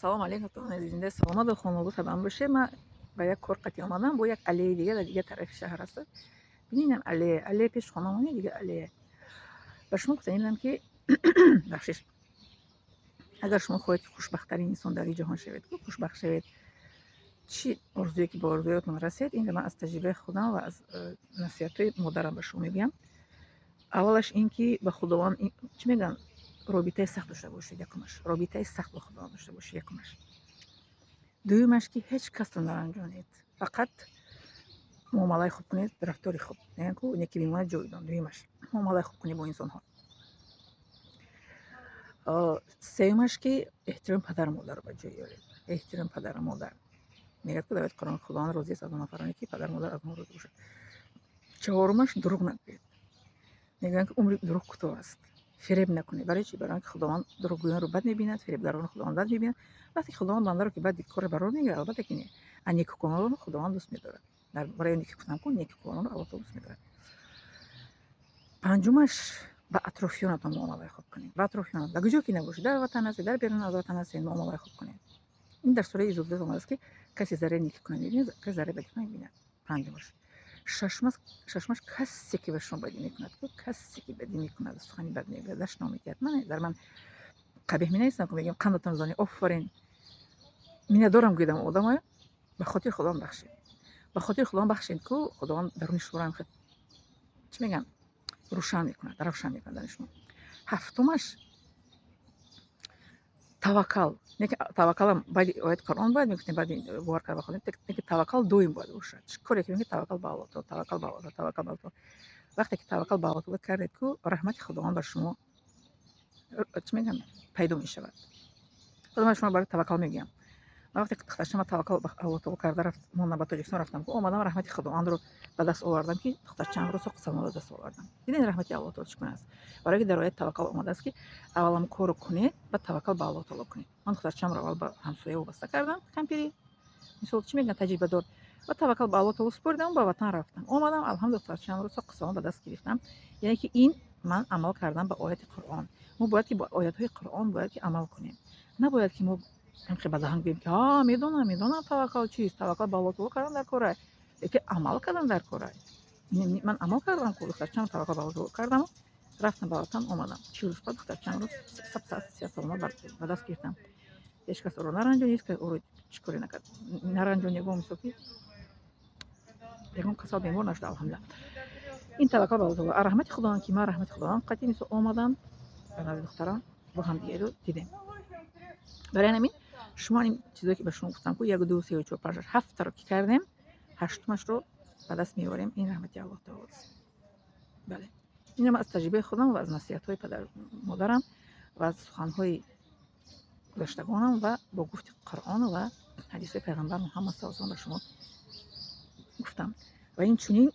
Салом алейкум, дӯстони зинда, саломату хонобод сабам бошед. Ман ба як кор қатӣ омадам, бо як аллеяи дига дар дигар тарафи шаҳр аст. Бининам, аллея, аллея пеши хонамони дига аллея. Ба шумо гуфтанӣ ки, бахшиш, агар шумо хоҳед, ки хушбахттарин инсон дар ин ҷаҳон шавед, хушбахт шавед, чӣ орзуе ки ба орзуётон расед, инро ман аз таҷрибаи худам ва аз насиҳатҳои модарам ба шумо мегӯям. Аввалаш ин ки ба Худованд, чӣ мегӯянд, робитаи сахт дошта бошед. Якумаш, робитаи сахт бо Худованд дошта бошед, якумаш. Дуюмаш, ки ҳеҷ касро наранҷонед, фақат муомалаи хуб кунед, рафтори хуб, ку неки бимонад ҷовидон. Дуюмаш, муомалаи хуб кунед бо инсонҳо. Сеюмаш, ки эҳтироми падару модарро ба ҷой оред. Эҳтироми падару модар, мегӯяд ку дар ояти Қуръон, Худованд розиаст аз он нафароне, ки падару модар аз онҳо розӣ бошад. Чаҳорумаш, дурӯғ нагӯед. Мегӯянд, ки умри дурӯғ кӯтоҳ аст. Фиреб накунед. Барои чӣ? Барои он ки Худованд дурӯғгӯёнро бад мебинад, фиребгаронро Худованд бад мебинад. Вақте ки Худованд бандаро ки бад дид, кори барор мегирад? Албатта ки не. А некукунонро Худованд дӯст медорад. Барои некукунам кун, некукунонро Аллоҳ таоло дӯст медорад. Панҷумаш, ба атрофиёнатон муомалаи хуб кунед. Ба атрофиёнат, дар куҷо ки набошед, дар ватан ҳастед, дар берун аз ватан ҳастед, муомалаи хуб кунед. Ин дар сураи Зулзила омадааст, ки касе зарраи некӣ кунад, мебинад, касе зарраи бадӣ кунад, мебинад. Панҷумаш. Шашумаш, касе ки ба шумо бадӣ мекунад, касе ки бадӣ мекунад, сухани бад мегӯяд, дашном медиҳад, ман дар ман қабеҳ менависам, ку мегӯям, қандатон зони, офарин, миннатдорам, гӯядам одамоя, ба хотири Худованд бахшед. Ба хотири Худованд бахшед, ку Худованд даруни шуморо ҳам, чӣ мегӯям, рӯшан мекунад, равшан мекунад даруни шумо. Ҳафтумаш, таваккал. Таваккалам баъди ояти Қуръон бояд мегуфтем, баъди бовар карда ба Худо, ки таваккал доим бояд бошад. Коре ки мегӯед, таваккал ба Аллоҳ таоло, таваккал ба Аллоҳ, таваккал ба Аллоҳ. Вақте ки таваккал ба Аллоҳ таоло кардед, ку раҳмати Худованд бар шумо, чӣ мегӯям, пайдо мешавад. Худо, ман шумо барои таваккал мегӯям. Ман вақте ки духтарчама таваккал ба Аллоҳ таоло карда рафт, монда, ба Тоҷикистон рафтам, омадам, раҳмати Худовандро ба даст овардам, ки духтарчаамро соқ салом ба даст овардам. Дидед, раҳмати Аллоҳ таоло чӣ гуна аст? Барое ки дар ояти таваккал омадааст, ки аввалам корро кунед, баъд таваккал ба Аллоҳ таоло кунед. Ман духтарчаамро аввал ба ҳамсоя вобаста кардам, кампири, мисол, чӣ мегӯянд, таҷрибадор, ва таваккал ба Аллоҳ таоло супоридам, ба ватан рафтам, омадам, алҳамдулилла, духтарчаамро соқ салом ба даст гирифтам. Яъне ки ин ман амал кардам ба ояти Қуръон. Мо бояд ки ба оятҳои Қуръон бояд ки амал кунем. Набояд ки мо ҳамхе ба даҳан гӯем, ки ҳа, медонам, медонам таваккал чист, таваккал ба Аллоҳ таоло кардан дар корай, лекин амал кардан дар корай. Ман амал кардам ку, духтарчаам таваккал ба Аллоҳ таоло кардам, рафтам ба ватан, омадам, 40 рӯз баъд духтарчаамро саломат ба даст гирифтам. Ҳеҷ кас ӯро наранҷонд, ҳеҷ кас ӯро чӣ коре накард, наранҷонд, ягон, мисол, ки ягон касал бемор нашуд, алҳамдулилла. Ин таваккал ба Аллоҳ таоло, раҳмати Худованд, ки ман раҳмати Худованд қатъи, мисол, омадам ба назди духтарам, бо ҳамдигаро дидем. Барои ҳамин шумо ин чизое ки ба шумо гуфтам ку, як, ду, се, чор, панҷ, шаш, ҳафтаро ки кардем, ҳаштумашро ба даст меорем. Ин раҳмати Аллоҳ таолост. Бале, инам аз таҷрибаи худам ва аз насиҳатҳои падару модарам ва аз суханҳои гузаштагонам ва бо гуфти Қуръон ва ҳадисҳои Пайғамбар Муҳаммад саллаллоҳу алайҳи ба шумо гуфтам. Ва инчунин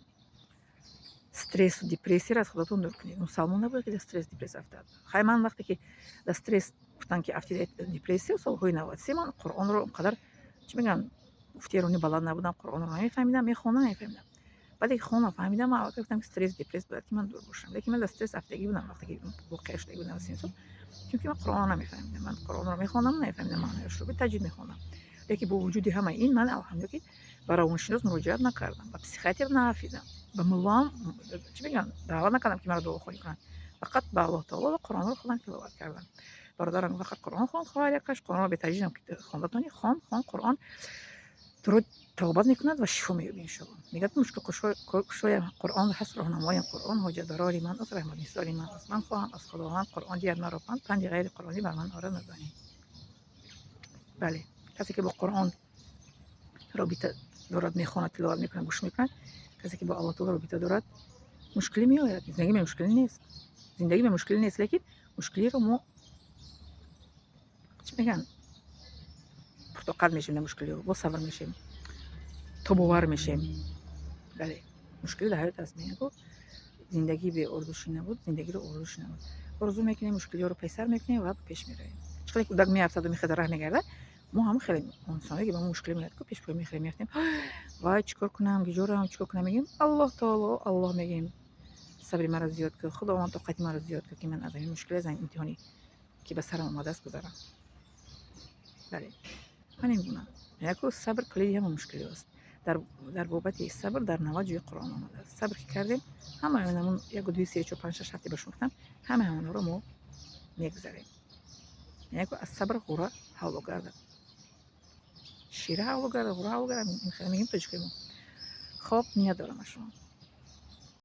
стрессу депрессияро аз худатон дур кунед. Мусалмон набояд ки дар стресс, депрессия афтад. Хай, ман вақте ки дар стресс гуфтанд, ки афтида депрессия, солҳои 93, ман Қуръонро он қадар, чӣ мегӯянд, гуфти эронӣ, балад набудам, Қуръонро намефаҳмидам, мехондам, намефаҳмидам. Баъде ки хондам, фаҳмидам, ман аллакай гуфтам, ки стресс, депресс бояд ки ман дур бошам. Лекин ман дар стресс афтагӣ будам, вақте ки воқеа шудагӣ будам синсол, чунки ман Қуръонро намефаҳмидам. Ман Қуръонро мехондам, намефаҳмидам маънояшро, бетаҷвид мехондам. Лекин бо вуҷуди ҳамаи ин ман, алҳамдулилла, ки ба равоншинос муроҷиат накардам, ба психиатр наафидам, ба муллоам, чӣ мегӯянд, даъват накардам, ки маро дуохонӣ кунанд. Фақат ба Аллоҳ таоло ва Қуръонро худам тиловат кардам. Бародарам фақат Қуръон хон, хоҳар якаш Қуръонро бетаҷвидам хонда тонӣ, хон, хон, Қуръон туро тавбат мекунад ва шифо меёбӣ, иншоалло. Мегӯяд, мушкилкушоям Қуръон ҳаст, роҳнамоям Қуръон, ҳоҷатбарори ман аст, раҳматнисори ман аст. Ман хоҳам аз Худованд, Қуръон диҳад маро панд, панди ғайри қуръонӣ бар ман орад надонӣ. Бале, касе ки бо Қуръон робита дорад, мехонад, тиловат мекунад, гӯш мекунад, касе ки бо Аллоҳ таоло робита дорад, мушкилӣ меояд. Зиндагӣ бемушкилӣ нест, зиндагӣ бемушкилӣ нест, лекин мушкилиро мо, чӣ мегӯянд, пуртоқат мешавем, дар мушкилиҳо бо сабр мешавем, тобовар мешавем. Бале, мушкилӣ дар ҳаёт аст. Мегӯянд ку, зиндагӣ беорзушӣ набуд, зиндагиро орзушӣ набуд. Орзу мекунем, мушкилиҳоро пешсар мекунем ва пеш меравем. Чӣ қадар кӯдак меафтаду мехезад, раҳ мегардад, мо ҳам хеле инсоне ки ба мо мушкилӣ меояд ку, пешпой мехӯрем, меафтем, вай, чӣ кор кунам, куҷо равам, чӣ кор кунам, мегӯем, Аллоҳ таоло, Аллоҳ мегӯем, сабри маро зиёд кун, Худованд, тоқати маро зиёд кун, ки ман аз ҳамин мушкилӣ, аз ҳамин имтиҳоне, ки ба сарам омадааст, гузарам. Бале, ҳамин гуна яку сабр калиди ҳама мушкилиҳост. Дар бобати сабр дар 90 ҷои Қуръон омадааст. Сабр ки кардем, ҳама ҳамон яку, ду, се, чор, панҷ, шаш, ҳафте ба шумо гуфтам, ҳама ҳамонҳоро мо мегузарем. Яку аз сабр ғура ҳавло гардад, шира ҳавло гардад, ғура ҳавло гардад, мегӯем тоҷикои мо. Хоб, миннатдорам аз шумо.